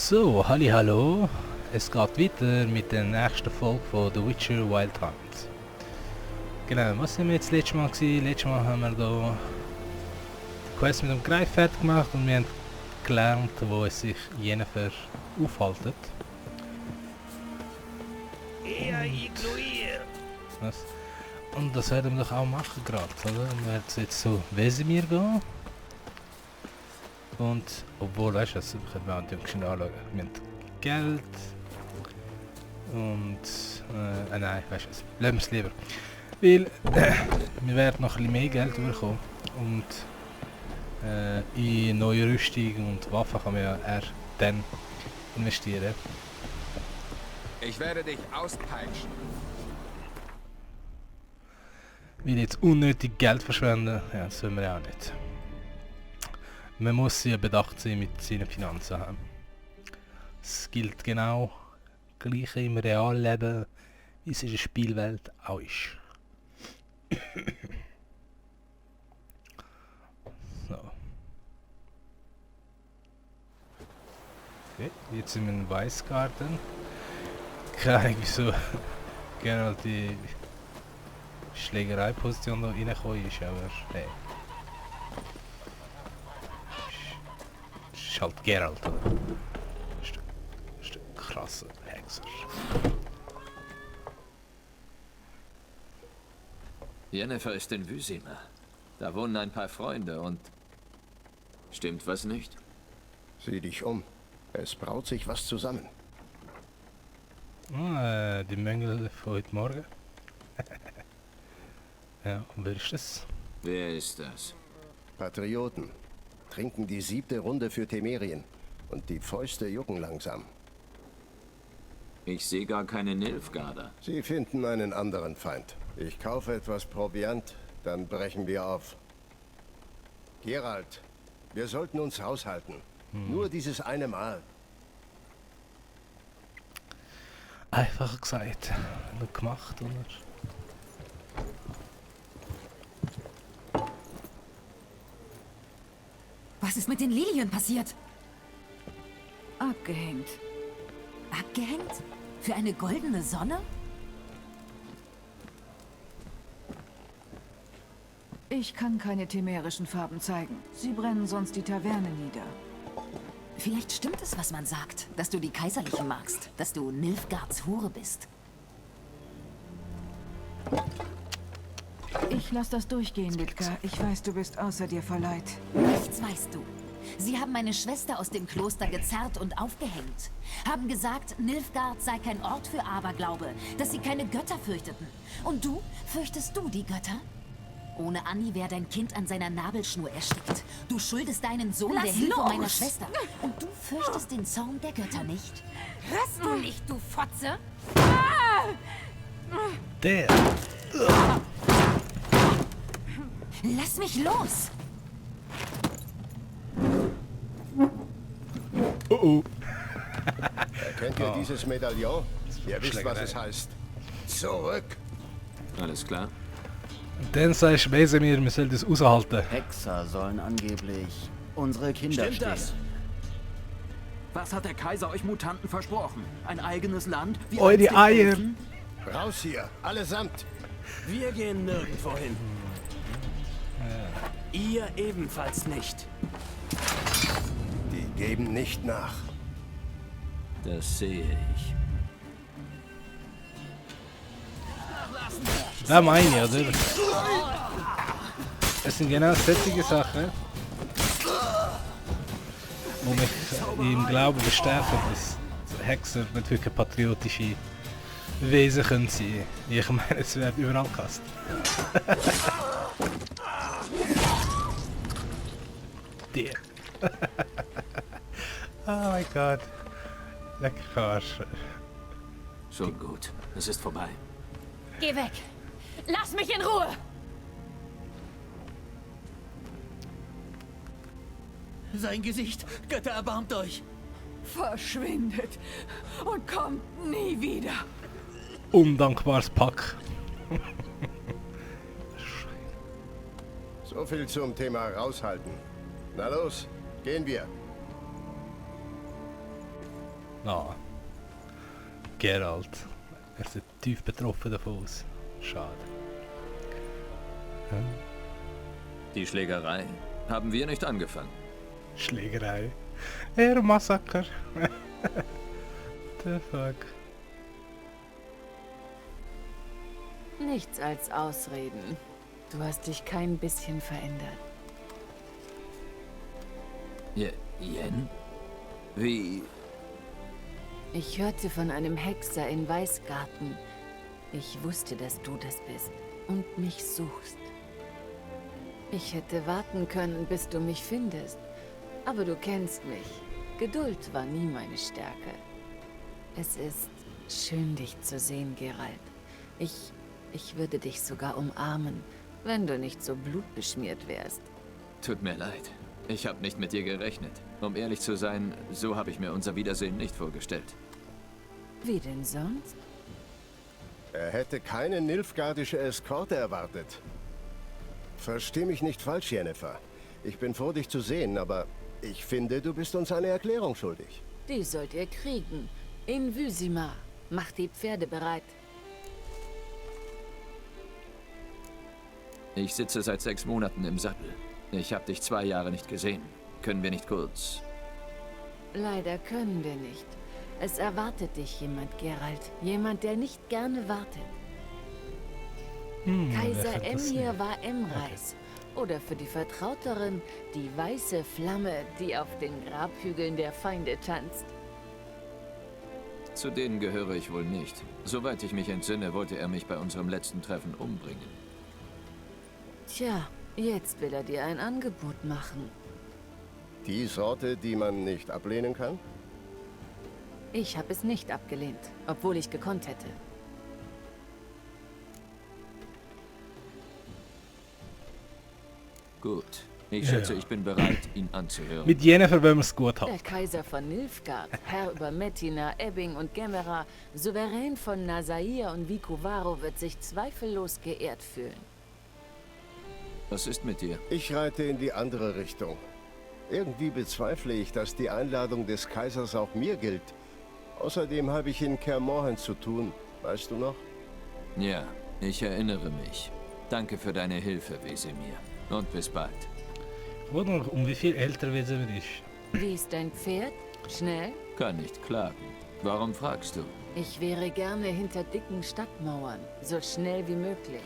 So, hallo. Es geht weiter mit der nächsten Folge von The Witcher Wild Hunt. Genau, was haben wir jetzt letztes Mal gesehen? Letztes Mal haben wir da die Quest mit dem Greif fertig gemacht und wir haben gelernt, wo es sich Yennefer aufhaltet. Was? Und das werden wir doch auch machen gerade, oder? Wir werden jetzt zu Wesemir gehen. Und, obwohl, weißt du, das können wir natürlich schon anschauen. Wir haben Geld. Und, nein, weißt du was, lassen wir es lieber. Weil, wir werden noch ein bisschen mehr Geld bekommen. Und, in neue Rüstung und Waffen kann man ja erst dann investieren. Ich werde dich auspeitschen. Weil jetzt unnötig Geld verschwenden, ja, das sollen wir ja auch nicht. Man muss ja bedacht sein mit seinen Finanzen haben. Es gilt genau gleich im Realleben, wie es in der Spielwelt auch ist. So. Okay, jetzt sind wir in Weißgarten. Keine Ahnung wieso Geralt die Schlägereiposition da reingekommen ist, aber hey. Ist halt Geralt, oder? Ist der krasse Hexer. Yennefer ist in Vizima. Da wohnen ein paar Freunde und... Stimmt was nicht? Sieh dich um. Es braut sich was zusammen. Die Mängel von heute Morgen. Ja, und wer ist das? Wer ist das? Patrioten trinken die 7. Runde für Temerien. Und die Fäuste jucken langsam. Ich sehe gar keine Nilfgaarder. Sie finden einen anderen Feind. Ich kaufe etwas Proviant, dann brechen wir auf. Geralt, wir sollten uns haushalten. Nur dieses eine Mal. Einfach gesagt. Oder gemacht, oder? Was ist mit den Lilien passiert? Abgehängt. Abgehängt? Für eine goldene Sonne? Ich kann keine temerischen Farben zeigen. Sie brennen sonst die Taverne nieder. Vielleicht stimmt es, was man sagt, dass du die Kaiserlichen magst, dass du Nilfgaards Hure bist. Ich lass das durchgehen, Litka. Ich weiß, du bist außer dir vor Leid. Nichts weißt du. Sie haben meine Schwester aus dem Kloster gezerrt und aufgehängt. Haben gesagt, Nilfgaard sei kein Ort für Aberglaube, dass sie keine Götter fürchteten. Und du? Fürchtest du die Götter? Ohne Anni wäre dein Kind an seiner Nabelschnur erstickt. Du schuldest deinen Sohn der Hilfe meiner Schwester. Und du fürchtest den Zorn der Götter nicht? Hörst du nicht, du Fotze? Der! Lass mich los! Oh oh! Erkennt ihr dieses Medaillon? Ihr wisst, was es heißt. Zurück! Alles klar? Und dann sagst du Wesemir, wir sollen das aushalten. Hexer sollen angeblich unsere Kinder Stimmt stehlen. das? Was hat der Kaiser euch Mutanten versprochen? Ein eigenes Land? Wie Eure einst den Eier. Elfen? Raus hier, allesamt! Wir gehen nirgendwo hin. Ihr ebenfalls nicht. Die geben nicht nach. Das sehe ich. Das meine ich, oder? Es sind genau solche Sachen, die mich im Glauben bestärken, dass Hexer nicht wirklich patriotische Wesen können sein. Ich meine, es wird überall gehasst. Der. Oh mein Gott. Lecker Arsch. Schon gut. Es ist vorbei. Geh weg! Lass mich in Ruhe! Sein Gesicht. Götter, erbarmt euch. Verschwindet und kommt nie wieder. Undankbares Pack. So viel zum Thema raushalten. Na los, gehen wir. Ah. Geralt. Er sieht tief betroffen davon aus. Schade. Hm? Die Schlägerei haben wir nicht angefangen. Schlägerei. Eher Massaker. The fuck. Nichts als Ausreden. Du hast dich kein bisschen verändert. Yen? Wie? Ich hörte von einem Hexer in Weißgarten. Ich wusste, dass du das bist und mich suchst. Ich hätte warten können, bis du mich findest. Aber du kennst mich. Geduld war nie meine Stärke. Es ist schön, dich zu sehen, Geralt. Ich würde dich sogar umarmen, wenn du nicht so blutbeschmiert wärst. Tut mir leid. Ich habe nicht mit dir gerechnet. Um ehrlich zu sein, so habe ich mir unser Wiedersehen nicht vorgestellt. Wie denn sonst? Er hätte keine nilfgaardische Eskorte erwartet. Versteh mich nicht falsch, Yennefer. Ich bin froh, dich zu sehen, aber ich finde, du bist uns eine Erklärung schuldig. Die sollt ihr kriegen. In Vizima. Macht die Pferde bereit. Ich sitze seit 6 Monaten im Sattel. Ich habe dich 2 Jahre nicht gesehen. Können wir nicht kurz? Leider können wir nicht. Es erwartet dich jemand, Geralt. Jemand, der nicht gerne wartet. Kaiser Emhyr war Emreis. Oder für die Vertrauteren, die weiße Flamme, die auf den Grabhügeln der Feinde tanzt. Zu denen gehöre ich wohl nicht. Soweit ich mich entsinne, wollte er mich bei unserem letzten Treffen umbringen. Tja, jetzt will er dir ein Angebot machen. Die Sorte, die man nicht ablehnen kann? Ich habe es nicht abgelehnt, obwohl ich gekonnt hätte. Gut. Ich schätze, ich bin bereit, ihn anzuhören. Mit Yennefer wollen wir es gut haben. Der Kaiser von Nilfgaard, Herr über Metina, Ebbing und Gemera, Souverän von Nasair und Vicuvaro, wird sich zweifellos geehrt fühlen. Was ist mit dir? Ich reite in die andere Richtung. Irgendwie bezweifle ich, dass die Einladung des Kaisers auch mir gilt. Außerdem habe ich in Kaer Morhen zu tun. Weißt du noch? Ja, ich erinnere mich. Danke für deine Hilfe, Wesemir. Und bis bald. Oder um wie viel älter Wesemir ist? Wie ist dein Pferd? Schnell? Kann nicht klagen. Warum fragst du? Ich wäre gerne hinter dicken Stadtmauern, so schnell wie möglich.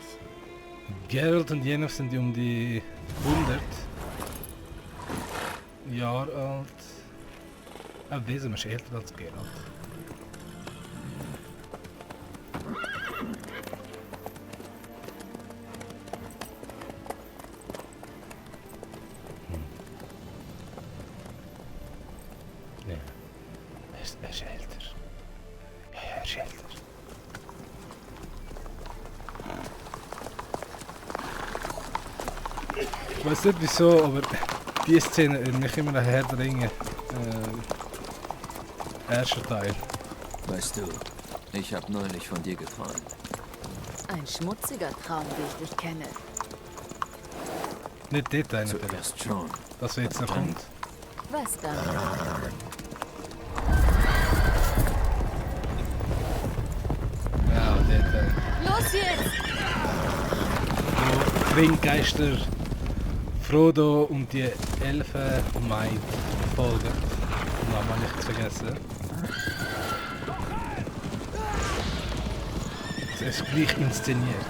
Geralt und Yennefer sind um die 100 Jahre alt. Ah, Wesemir ist älter als Geralt. Nee. Er ist älter. Ja, er ist älter. Ich weiß nicht wieso, aber die Szene erinnert mich immer an Herr der Ringe. Erster Teil. Weißt du, ich habe neulich von dir geträumt. Ein schmutziger Traum, wie ich dich kenne. Nicht dort einer. Zuerst schon. Das jetzt noch kommt. Was dann? Ja, dort. Los jetzt! Wo Ringgeister Frodo und die Elfenmaid folgen. Namen habe ich jetzt vergessen. Es ist gleich inszeniert.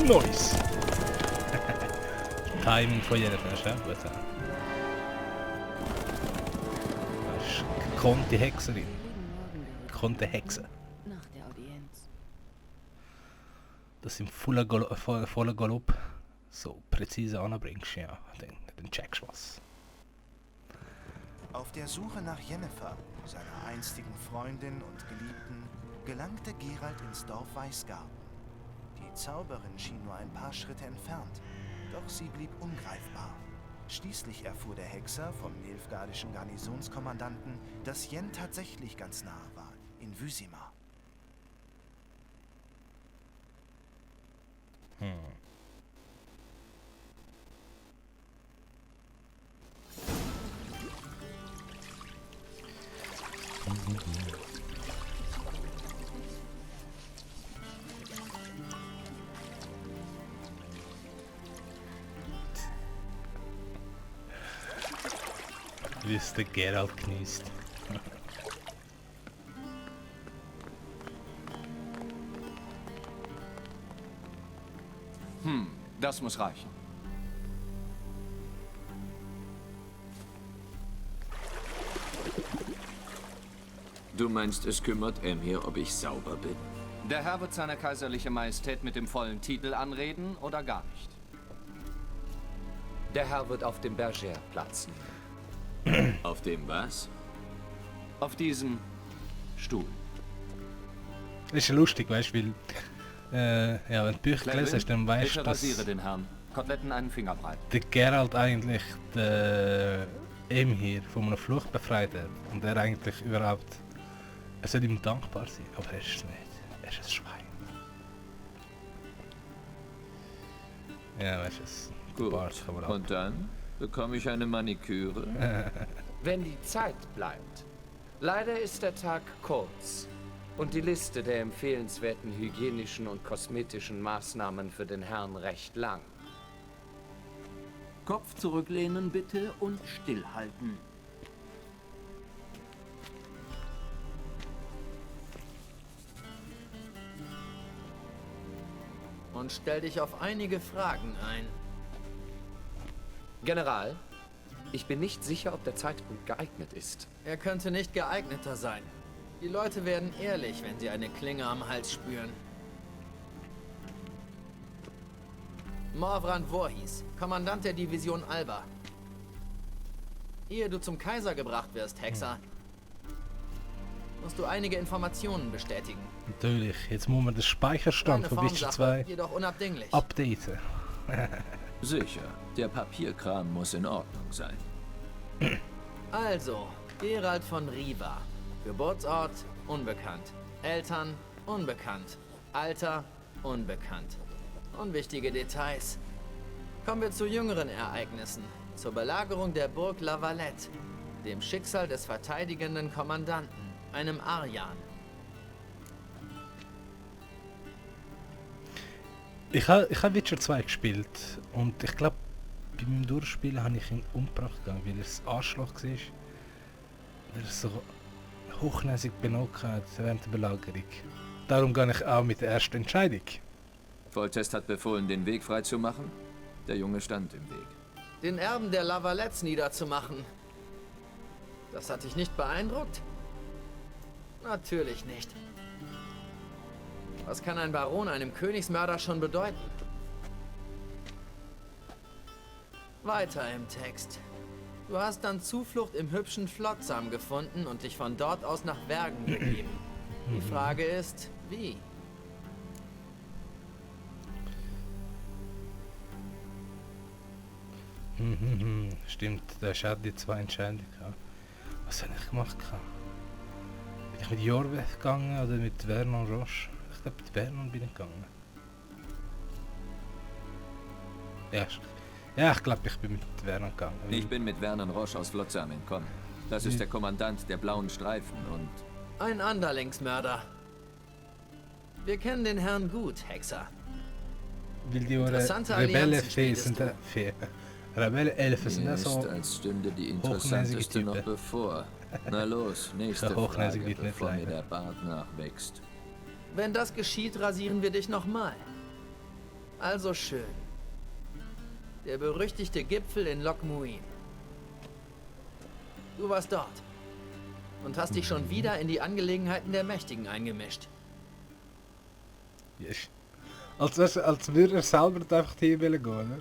Nice! Timing von Yennefer ist ja gut. Das ist gekonnte Hexerin. Gekonnte Hexe. Nach der Audienz. Das im vollen Galopp so präzise anbringst, ja, dann checkst du was. Auf der Suche nach Yennefer, seiner einstigen Freundin und Geliebten, gelangte Geralt ins Dorf Weißgarten. Die Zauberin schien nur ein paar Schritte entfernt, doch sie blieb ungreifbar. Schließlich erfuhr der Hexer vom nilfgaardischen Garnisonskommandanten, dass Yen tatsächlich ganz nahe war, in Vizima. Wie es der Geralt genießt. Das muss reichen. Du meinst, es kümmert Emhyr, ob ich sauber bin? Der Herr wird seine kaiserliche Majestät mit dem vollen Titel anreden oder gar nicht. Der Herr wird auf dem Bergère Platz nehmen. Auf dem was? Auf diesem Stuhl. Das ist ja lustig, weißt du, weil ja, wenn du Bücher gelesen hast, dann weißt du, bitte rasiere den Herrn. Koteletten einen Finger breit. der Geralt eigentlich den Emhyr von einer Flucht befreit hat. Und er eigentlich überhaupt... Er soll ihm dankbar sein, aber er ist es nicht. Er ist ein Schwein. Ja, weißt du, es Gut. Bart kann man Und dann bekomme ich eine Maniküre? Wenn die Zeit bleibt. Leider ist der Tag kurz und die Liste der empfehlenswerten hygienischen und kosmetischen Maßnahmen für den Herrn recht lang. Kopf zurücklehnen bitte und stillhalten. Und stell dich auf einige Fragen ein. General, ich bin nicht sicher, ob der Zeitpunkt geeignet ist. Er könnte nicht geeigneter sein. Die Leute werden ehrlich, wenn sie eine Klinge am Hals spüren. Morvrand Voorhis, Kommandant der Division Alba. Ehe du zum Kaiser gebracht wirst, Hexer, musst du einige Informationen bestätigen. Natürlich, jetzt muss man den Speicherstand von Witcher 2 jedoch unabdinglich. updaten. Sicher, der Papierkram muss in Ordnung sein. Also, Geralt von Riva. Geburtsort, unbekannt. Eltern, unbekannt. Alter, unbekannt. Unwichtige Details. Kommen wir zu jüngeren Ereignissen. Zur Belagerung der Burg La Valette. Dem Schicksal des verteidigenden Kommandanten, einem Arjan. Ich habe Witcher 2 gespielt und ich glaube, bei meinem Durchspielen habe ich ihn umgebracht, weil er das Arschloch war. Weil er so hochnäsig benutzt hat während der Belagerung. Darum gehe ich auch mit der ersten Entscheidung. Foltest hat befohlen, den Weg freizumachen. Der Junge stand im Weg. Den Erben der La Valettes niederzumachen. Das hat dich nicht beeindruckt? Natürlich nicht. Was kann ein Baron einem Königsmörder schon bedeuten? Weiter im Text. Du hast dann Zuflucht im hübschen Flotsam gefunden und dich von dort aus nach Bergen begeben. Die Frage ist, wie? Stimmt, da ist auch die zwei Entscheidungen. Was habe ich gemacht? Bin ich mit Jorveth gegangen oder mit Vernon Roche? Ich glaube, mit Vernon bin ich gegangen. Ja, ich glaube, ich bin mit Vernon gegangen. Ich bin mit Vernon Roche aus Flotsam entkommen. Das ist der Kommandant der blauen Streifen und... Ein Anderlingsmörder. Wir kennen den Herrn gut, Hexer. Weil die Rebellenelfen sind so als stünde die interessanteste noch bevor. Na los, nächste Frage, bevor mir der Bart nachwächst. Wenn das geschieht, rasieren wir dich nochmal. Also schön. Der berüchtigte Gipfel in Loch Muin. Du warst dort und hast dich schon wieder in die Angelegenheiten der Mächtigen eingemischt. Yes. Als würde er selber einfach hier gehen, oder?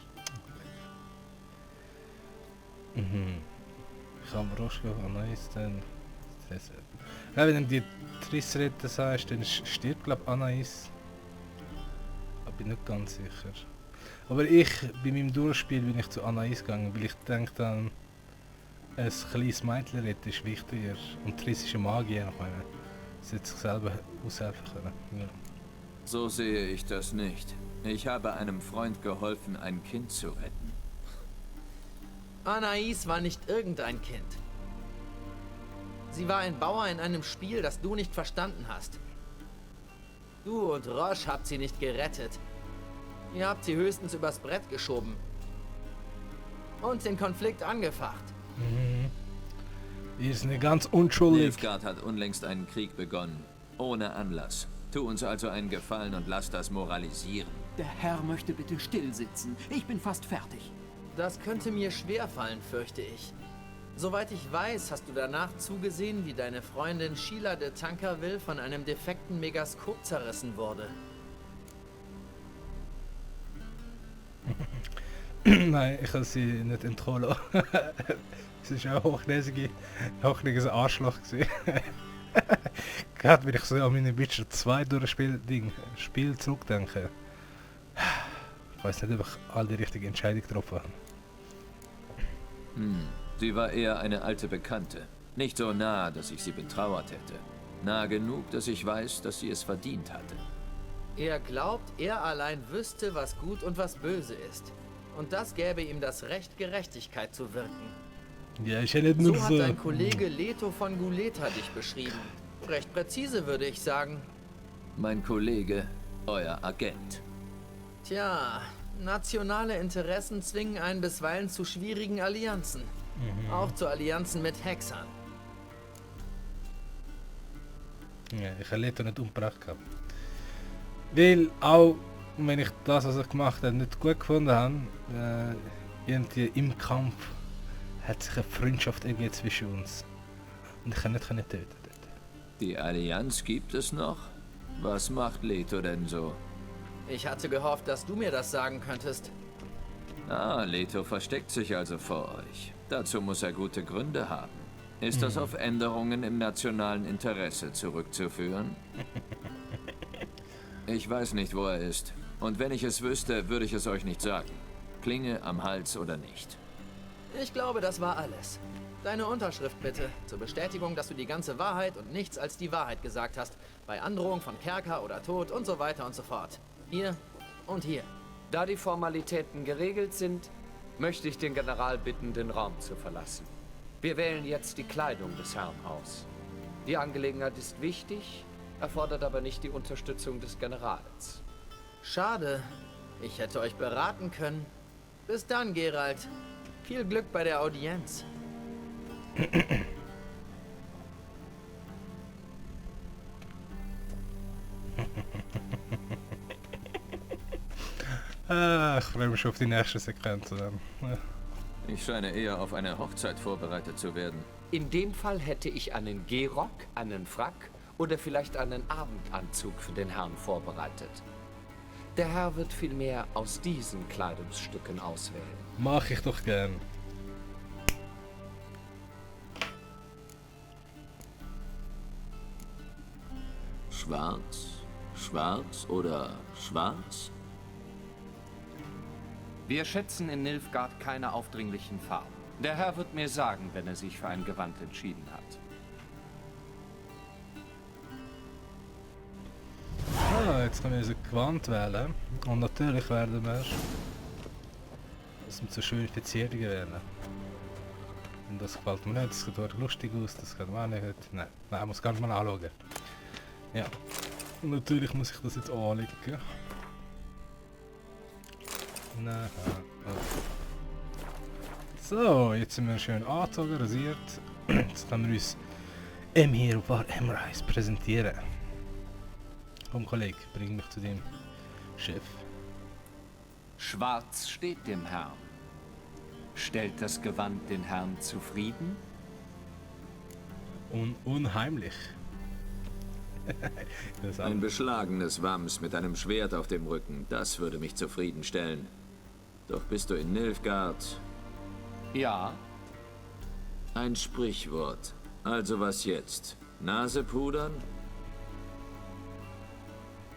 kann Roschko Anais dann... Ja, wenn du die Trissretter sagst, dann stirbt glaube Anais. Aber bin nicht ganz sicher. Aber ich, bei meinem Durchspiel bin ich zu Anais gegangen, weil ich denke dann, ein kleines Mädchen retten ist wichtiger. Und Triss ist ein Magier, sie hätte sich selber aushelfen können. Ja. So sehe ich das nicht. Ich habe einem Freund geholfen, ein Kind zu retten. Anais war nicht irgendein Kind. Sie war ein Bauer in einem Spiel, das du nicht verstanden hast. Du und Roche habt sie nicht gerettet. Ihr habt sie höchstens übers Brett geschoben. Und den Konflikt angefacht. Die ist nicht ganz unschuldig. Nilfgaard hat unlängst einen Krieg begonnen. Ohne Anlass. Tu uns also einen Gefallen und lass das moralisieren. Der Herr möchte bitte still sitzen. Ich bin fast fertig. Das könnte mir schwerfallen, fürchte ich. Soweit ich weiß, hast du danach zugesehen, wie deine Freundin Sheila de Tankerville von einem defekten Megaskop zerrissen wurde. Nein, ich habe sie nicht entkommen. Es war auch ein hochnäsiges Arschloch. Gerade wenn ich so an meine Witcher 2 Spiel zurückdenke. Ich weiß nicht, ob ich all die richtige Entscheidung getroffen habe. Sie war eher eine alte Bekannte. Nicht so nah, dass ich sie betrauert hätte. Nah genug, dass ich weiß, dass sie es verdient hatte. Er glaubt, er allein wüsste, was gut und was böse ist. Und das gäbe ihm das Recht, Gerechtigkeit zu wirken. Ja, ich hätte nur so hat dein Kollege Leto von Guleta dich beschrieben. Recht präzise, würde ich sagen. Mein Kollege, euer Agent. Tja, nationale Interessen zwingen einen bisweilen zu schwierigen Allianzen. Auch zu Allianzen mit Hexern. Ja, ich habe Leto nicht umgebracht gehabt. Weil auch, wenn ich das, was ich gemacht habe, nicht gut gefunden habe, irgendwie im Kampf hat sich eine Freundschaft irgendwie zwischen uns. Und ich kann nicht töten. Die Allianz gibt es noch? Was macht Leto denn so? Ich hatte gehofft, dass du mir das sagen könntest. Ah, Leto versteckt sich also vor euch. Dazu muss er gute Gründe haben. Ist das auf Änderungen im nationalen Interesse zurückzuführen? Ich weiß nicht, wo er ist. Und wenn ich es wüsste, würde ich es euch nicht sagen. Klinge am Hals oder nicht. Ich glaube, das war alles. Deine Unterschrift bitte, zur Bestätigung, dass du die ganze Wahrheit und nichts als die Wahrheit gesagt hast. Bei Androhung von Kerker oder Tod und so weiter und so fort. Hier und hier. Da die Formalitäten geregelt sind, möchte ich den General bitten, den Raum zu verlassen. Wir wählen jetzt die Kleidung des Herrn aus. Die Angelegenheit ist wichtig, erfordert aber nicht die Unterstützung des Generals. Schade. Ich hätte euch beraten können. Bis dann, Geralt. Viel Glück bei der Audienz. Ich freue mich schon auf die nächste Sequenz. Ja. Ich scheine eher auf eine Hochzeit vorbereitet zu werden. In dem Fall hätte ich einen Gehrock, einen Frack oder vielleicht einen Abendanzug für den Herrn vorbereitet. Der Herr wird vielmehr aus diesen Kleidungsstücken auswählen. Mach ich doch gern. Schwarz, schwarz oder schwarz? Wir schätzen in Nilfgaard keine aufdringlichen Farben. Der Herr wird mir sagen, wenn er sich für ein Gewand entschieden hat. Jetzt können wir unser Gewand wählen. Und natürlich werden wir zu schöne Verzierungen wählen. Und das gefällt mir nicht, das sieht auch lustig aus, das kann man auch nicht. Nein, muss ganz mal anschauen. Ja, und natürlich muss ich das jetzt anlegen. Nein. So, jetzt sind wir schön angezogen, rasiert. Jetzt können wir uns hier auf Emrys präsentieren. Komm, Kollege, bring mich zu dem Chef. Schwarz steht dem Herrn. Stellt das Gewand den Herrn zufrieden? Unheimlich. Ein beschlagenes Wams mit einem Schwert auf dem Rücken, das würde mich zufriedenstellen. Doch bist du in Nilfgaard? Ja. Ein Sprichwort. Also was jetzt? Nase pudern?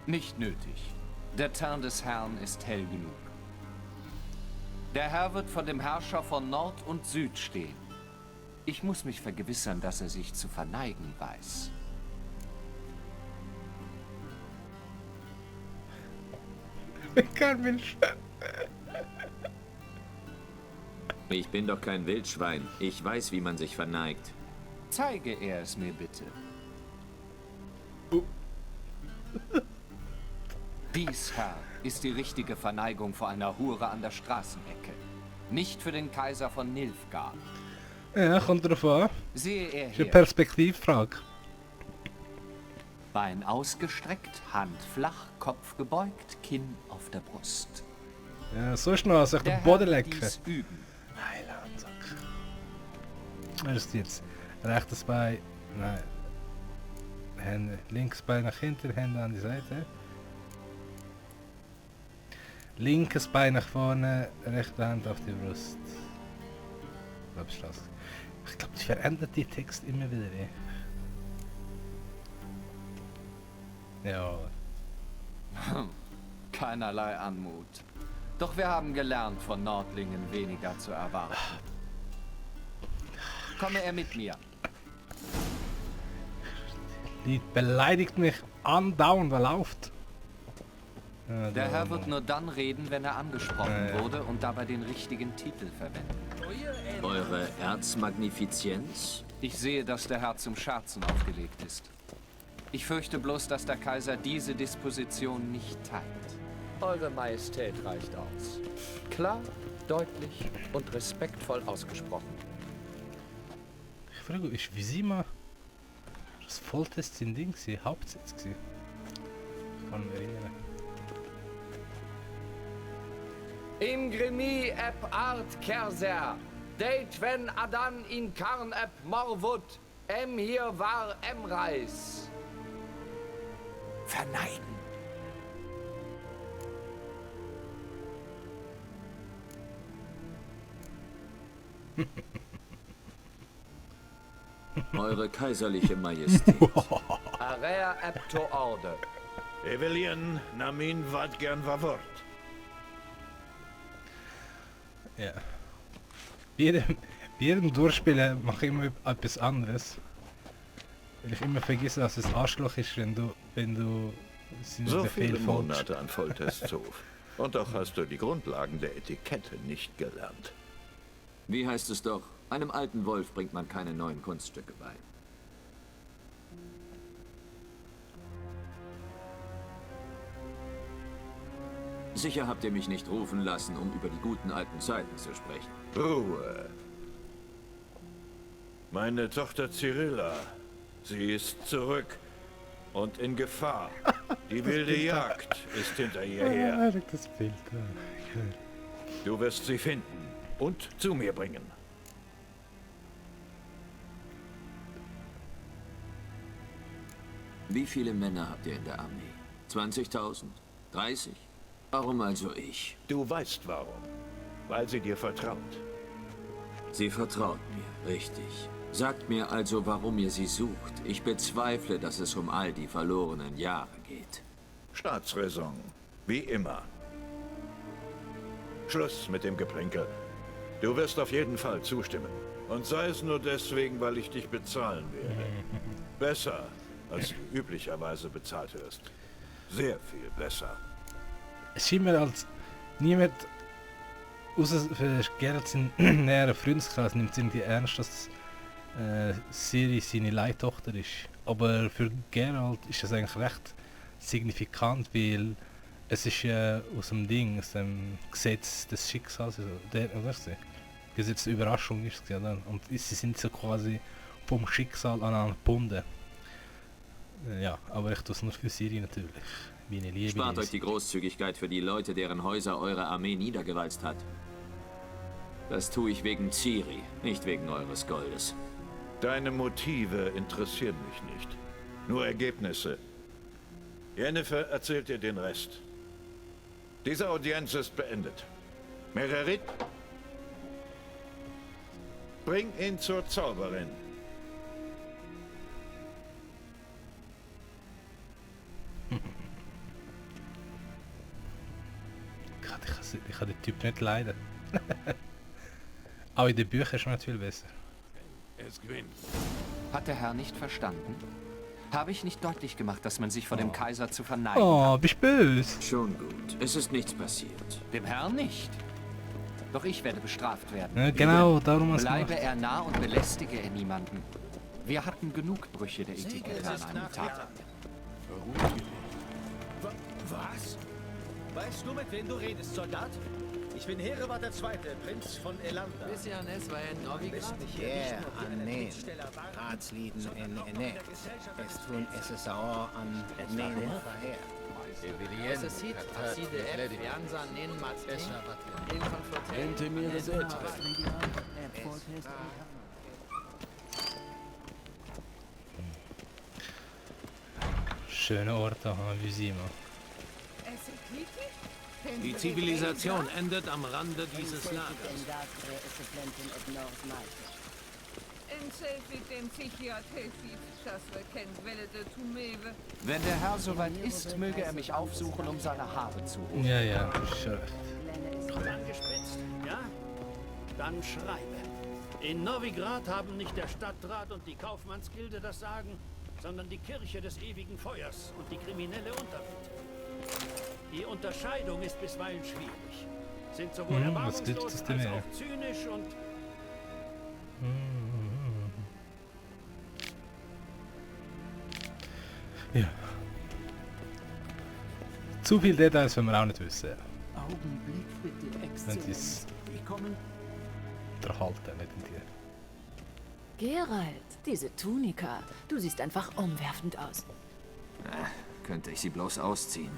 Nicht nötig. Der Teint des Herrn ist hell genug. Der Herr wird von dem Herrscher von Nord und Süd stehen. Ich muss mich vergewissern, dass er sich zu verneigen weiß. Kein Wildschwein. Ich bin doch kein Wildschwein. Ich weiß, wie man sich verneigt. Zeige er es mir bitte. Dies, Herr, ist die richtige Verneigung vor einer Hure an der Straßenecke. Nicht für den Kaiser von Nilfgaard. Ja, kommt drauf an. Sehe er Ist eine her. Perspektivfrage. Bein ausgestreckt, Hand flach, Kopf gebeugt, Kinn auf der Brust. Ja, so ist noch, sich Der den Boden Herr lecken. dies üben. Heilandsack. Was ist jetzt? Rechtes Bein, nein. Hände, links Bein nach hinten, Hände an die Seite. Linkes Bein nach vorne, rechte Hand auf die Brust. Ich glaube, die verändert die Text immer wieder. Ja. Keinerlei Anmut. Doch wir haben gelernt, von Nordlingen weniger zu erwarten. Komme er mit mir. Die beleidigt mich andauernd, wer läuft. Ja, Der Herr wird nur dann reden, wenn er angesprochen wurde und dabei den richtigen Titel verwenden. Eure Erzmagnifizienz? Ich sehe, dass der Herr zum Scherzen aufgelegt ist. Ich fürchte bloß, dass der Kaiser diese Disposition nicht teilt. Eure Majestät reicht aus. Klar, deutlich und respektvoll ausgesprochen. Ich frage mich, wie sie mal das Volltest in Ding sie Hauptsitz gewesen. Ich kann mich erinnern. Imgrimi eb art kerser, deit wenn adan in karn eb morvut, hier war Reis. Verneigen. Eure kaiserliche Majestät. Area eb to orde. Evelien namin wat gern war. Ja. Bei jedem Durchspielen mache ich immer etwas anderes. Weil ich immer vergesse, dass es Arschloch ist, wenn du So viele Monate an Volltesthof. Und doch hast du die Grundlagen der Etikette nicht gelernt. Wie heißt es doch? Einem alten Wolf bringt man keine neuen Kunststücke bei. Sicher habt ihr mich nicht rufen lassen, um über die guten alten Zeiten zu sprechen. Ruhe. Meine Tochter Cyrilla, sie ist zurück und in Gefahr. Die wilde Jagd ist hinter ihr her. Das Bild. Du wirst sie finden und zu mir bringen. Wie viele Männer habt ihr in der Armee? 20.000? 30? Warum also ich? Du weißt warum. Weil sie dir vertraut. Sie vertraut mir, richtig. Sagt mir also, warum ihr sie sucht. Ich bezweifle, dass es um all die verlorenen Jahre geht. Staatsräson. Wie immer. Schluss mit dem Geplänkel. Du wirst auf jeden Fall zustimmen. Und sei es nur deswegen, weil ich dich bezahlen werde. Besser, als du üblicherweise bezahlt wirst. Sehr viel besser. Es scheint mir, als niemand außer für Geralt seinen näheren Freundeskreis nimmt es irgendwie ernst, dass Ciri seine Leihtochter ist. Aber für Geralt ist das eigentlich recht signifikant, weil es ist aus dem Ding, aus dem Gesetz des Schicksals, also Gesetz der Überraschung ist es ja dann. Und sie sind so quasi vom Schicksal aneinander gebunden. Ja, aber ich tue es nur für Ciri natürlich. Meine Liebe. Spart euch die Großzügigkeit für die Leute, deren Häuser eure Armee niedergewalzt hat. Das tue ich wegen Ciri, nicht wegen eures Goldes. Deine Motive interessieren mich nicht. Nur Ergebnisse. Yennefer erzählt dir den Rest. Diese Audienz ist beendet. Mererit? Bring ihn zur Zauberin. Ich kann den Typ nicht leiden. Aber in den Büchern ist man viel besser. Hat der Herr nicht verstanden? Habe ich nicht deutlich gemacht, dass man sich vor dem Kaiser zu verneigen hat? Bist böse. Schon gut. Es ist nichts passiert. Dem Herrn nicht. Doch ich werde bestraft werden. Ja, genau, darum hast du Bleibe er nah und belästige er niemanden. Wir hatten genug Brüche der Etikette an einem Tag. Was? Weißt du, mit wem du redest, Soldat? Ich bin Hereward II., Prinz von Elander. Bisher es war in Novigrad. Annen, Ratslieden in Enne. Es tun SSAO an Nen verheer. Es sieht, Tasside F, Jansan, Nen, Matzin, Nen von Flotel. Hinter mir das Schöne Orte, wie sieht man. Die Zivilisation endet am Rande dieses Lagers. Wenn der Herr soweit ist, möge er mich aufsuchen, um seine Haare zu holen. Ja, ja, schon recht. Angespitzt, ja? Dann schreibe. In Novigrad haben nicht der Stadtrat und die Kaufmannsgilde das Sagen, sondern die Kirche des ewigen Feuers und die kriminelle Unterwelt. Die Unterscheidung ist bisweilen schwierig. Sind sowohl erbarmungslos als auch zynisch und... Ja. Zu viel Details wollen wir auch nicht wissen. Augenblick bitte, Exzellenz. Unterhalten, nicht in dir. Geralt, diese Tunika. Du siehst einfach umwerfend aus. Könnte ich sie bloß ausziehen.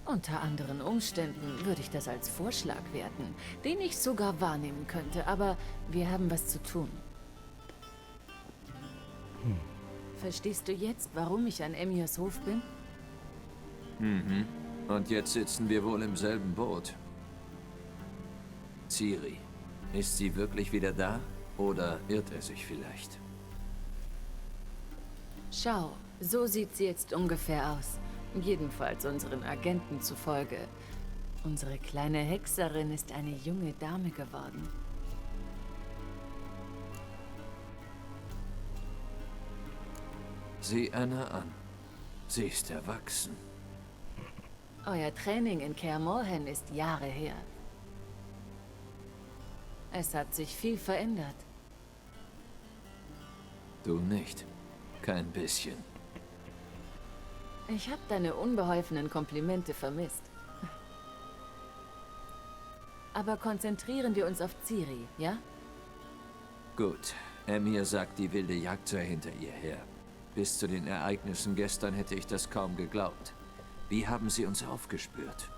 Unter anderen Umständen würde ich das als Vorschlag werten, den ich sogar wahrnehmen könnte, aber wir haben was zu tun. Verstehst du jetzt, warum ich an Emirs Hof bin? Mhm. Und jetzt sitzen wir wohl im selben Boot. Ciri, ist sie wirklich wieder da? Oder irrt er sich vielleicht? Schau, so sieht sie jetzt ungefähr aus. Jedenfalls unseren Agenten zufolge. Unsere kleine Hexerin ist eine junge Dame geworden. Sieh Anna an. Sie ist erwachsen. Euer Training in Kaer Morhen ist Jahre her. Es hat sich viel verändert. Du nicht. Kein bisschen. Ich habe deine unbeholfenen Komplimente vermisst. Aber konzentrieren wir uns auf Ciri, ja? Gut. Emir sagt, die wilde Jagd sei hinter ihr her. Bis zu den Ereignissen gestern hätte ich das kaum geglaubt. Wie haben sie uns aufgespürt?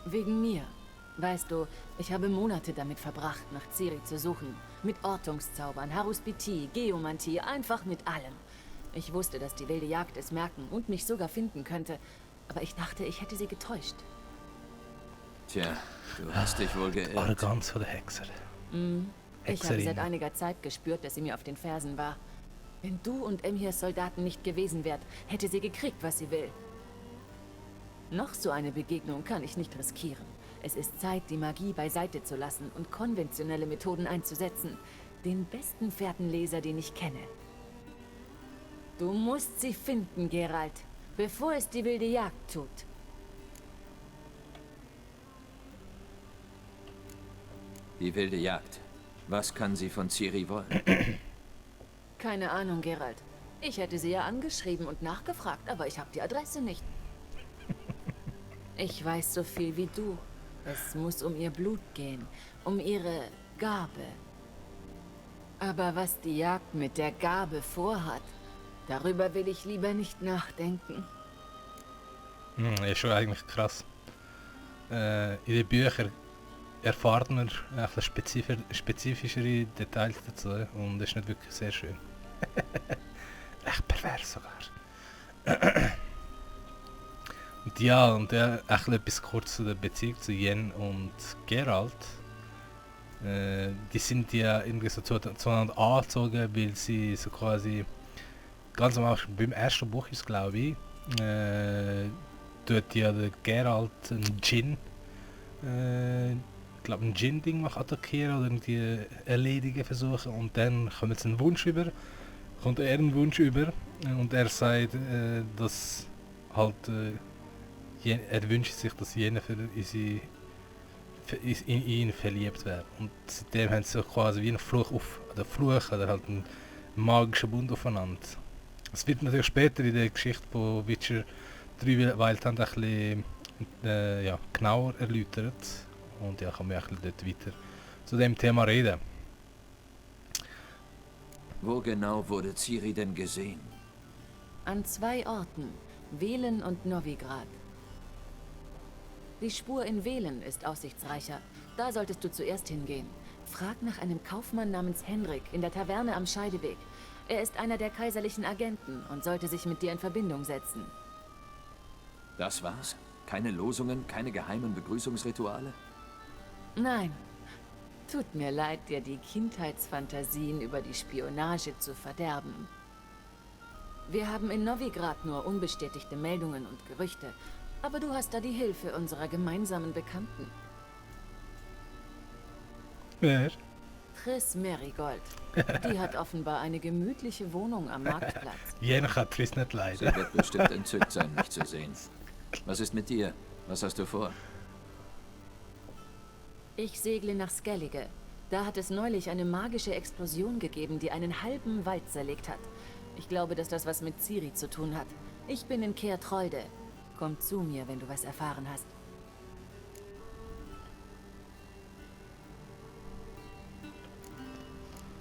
Wegen mir. Weißt du, ich habe Monate damit verbracht, nach Ciri zu suchen. Mit Ortungszaubern, Haruspitie, Geomantie, einfach mit allem. Ich wusste, dass die wilde Jagd es merken und mich sogar finden könnte. Aber ich dachte, ich hätte sie getäuscht. Tja, du hast dich wohl geirrt. Arroganz von der Hexer. Ich habe seit einiger Zeit gespürt, dass sie mir auf den Fersen war. Wenn du und Emirs Soldaten nicht gewesen wärt, hätte sie gekriegt, was sie will. Noch so eine Begegnung kann ich nicht riskieren. Es ist Zeit, die Magie beiseite zu lassen und konventionelle Methoden einzusetzen. Den besten Fährtenleser, den ich kenne. Du musst sie finden, Geralt, bevor es die wilde Jagd tut. Die wilde Jagd. Was kann sie von Ciri wollen? Keine Ahnung, Geralt. Ich hätte sie ja angeschrieben und nachgefragt, aber ich habe die Adresse nicht. Ich weiß so viel wie du. Es muss um ihr Blut gehen, um ihre Gabe. Aber was die Jagd mit der Gabe vorhat, darüber will ich lieber nicht nachdenken. Ist schon eigentlich krass. In den Büchern erfahrt man spezifischere Details dazu und das ist nicht wirklich sehr schön. Echt pervers sogar. Und ja, etwas kurz zu der Beziehung zu Yen und Geralt. Die sind ja irgendwie so zueinander angezogen, weil sie so quasi ganz am Anfang, beim ersten Buch ist glaube ich, tut ja der Geralt einen Djinn, glaube ein Djinn-Ding attackieren oder irgendwie erledigen versuchen und dann kommt einen Wunsch über, kommt er einen Wunsch über und er sagt, dass halt er wünscht sich, dass jener in ihn verliebt wäre. Und seitdem haben sie so quasi wie einen Fluch oder halt einen magischen Bund aufeinander. Es wird natürlich später in der Geschichte von Witcher 3 Wild Hunt ein bisschen genauer erläutert. Und ja, kann man ein bisschen dort weiter zu dem Thema reden. Wo genau wurde Ciri denn gesehen? An 2 Orten, Velen und Novigrad. Die Spur in Velen ist aussichtsreicher. Da solltest du zuerst hingehen. Frag nach einem Kaufmann namens Henrik in der Taverne am Scheideweg. Er ist einer der kaiserlichen Agenten und sollte sich mit dir in Verbindung setzen. Das war's? Keine Losungen, keine geheimen Begrüßungsrituale? Nein. Tut mir leid, dir die Kindheitsfantasien über die Spionage zu verderben. Wir haben in Novigrad nur unbestätigte Meldungen und Gerüchte. Aber du hast da die Hilfe unserer gemeinsamen Bekannten. Wer? Triss Merigold. Die hat offenbar eine gemütliche Wohnung am Marktplatz. Jener kann Triss nicht leiden. Sie wird bestimmt entzückt sein, mich zu sehen. Was ist mit dir? Was hast du vor? Ich segle nach Skellige. Da hat es neulich eine magische Explosion gegeben, die einen halben Wald zerlegt hat. Ich glaube, dass das was mit Ciri zu tun hat. Ich bin in Kehrtrolde. Komm zu mir, wenn du was erfahren hast.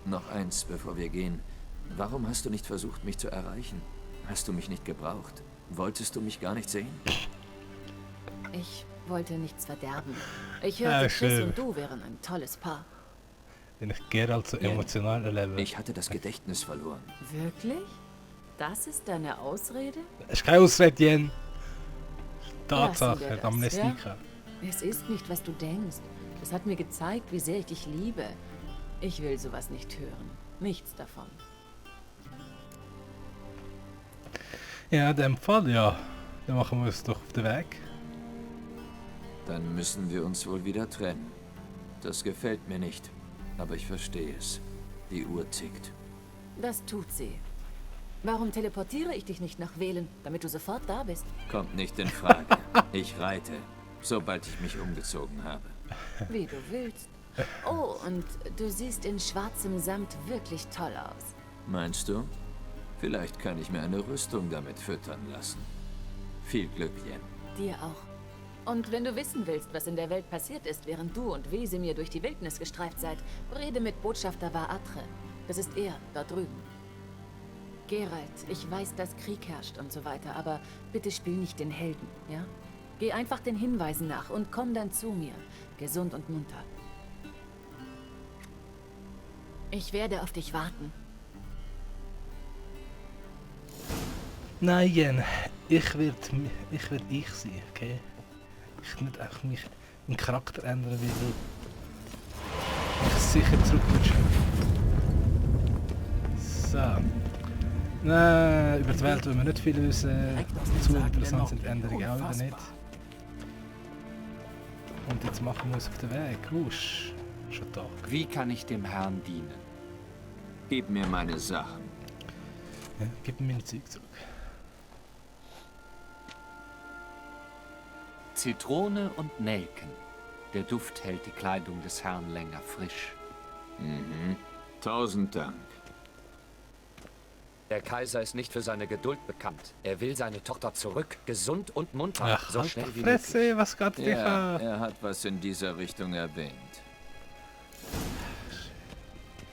Noch eins, bevor wir gehen. Warum hast du nicht versucht, mich zu erreichen? Hast du mich nicht gebraucht? Wolltest du mich gar nicht sehen? Ich wollte nichts verderben. Ich hörte, Triss und du wären ein tolles Paar. Wenn ich Geralt so emotional erlebe. Ich hatte das Gedächtnis verloren. Wirklich? Das ist deine Ausrede? Es ist keine Ausrede, Jen. Tatsache, Amnestika. Ja? Es ist nicht, was du denkst. Es hat mir gezeigt, wie sehr ich dich liebe. Ich will sowas nicht hören. Nichts davon. Ja, in dem Fall ja. Dann machen wir es doch auf den Weg. Dann müssen wir uns wohl wieder trennen. Das gefällt mir nicht. Aber ich verstehe es. Die Uhr tickt. Das tut sie. Warum teleportiere ich dich nicht nach Velen, damit du sofort da bist? Kommt nicht in Frage. Ich reite, sobald ich mich umgezogen habe. Wie du willst. Oh, und du siehst in schwarzem Samt wirklich toll aus. Meinst du? Vielleicht kann ich mir eine Rüstung damit füttern lassen. Viel Glück, Jen. Dir auch. Und wenn du wissen willst, was in der Welt passiert ist, während du und Wesemir durch die Wildnis gestreift seid, rede mit Botschafter Var-Atre. Das ist er, da drüben. Geralt, ich weiß, dass Krieg herrscht und so weiter, aber bitte spiel nicht den Helden, ja? Geh einfach den Hinweisen nach und komm dann zu mir, gesund und munter. Ich werde auf dich warten. Nein, Jen, ich werd ich sein, okay? Ich nicht einfach meinen Charakter ändern, weil du mich sicher zurückwünschen. So. Nein, über die Welt wollen wir nicht viel wissen. Zu interessant sind die Änderungen auch wieder nicht. Und jetzt machen wir uns auf den Weg. Schon Tag. Wie kann ich dem Herrn dienen? Gib mir meine Sachen. Ja, gib mir meine Zeug zurück. Zitrone und Nelken. Der Duft hält die Kleidung des Herrn länger frisch. Mhm. 1000 Dank. Der Kaiser ist nicht für seine Geduld bekannt. Er will seine Tochter zurück, gesund und munter. Ach, so halt schnell wie Fresse, möglich. was geht dich an? Er hat was in dieser Richtung erwähnt.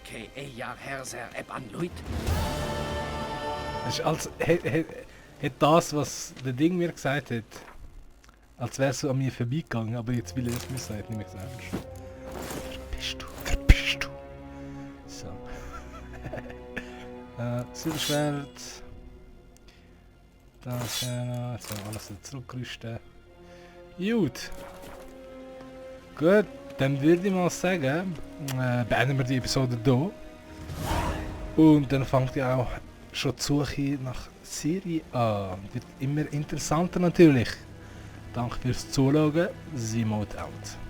Ke Ejar Herser Eb an Luit. Das ist als hätte das, was der Ding mir gesagt hat, als wäre es so an mir vorbeigegangen, aber jetzt will er es mir sagen, nicht mehr gesagt. Wer bist du? So. Silberschwert. Das ja, jetzt werden wir alles zurückrüsten. Gut. Gut, dann würde ich mal sagen, beenden wir die Episode hier. Und dann fängt ja auch schon die Suche nach Serie an. Wird immer interessanter natürlich. Danke fürs Zuschauen. Simod out.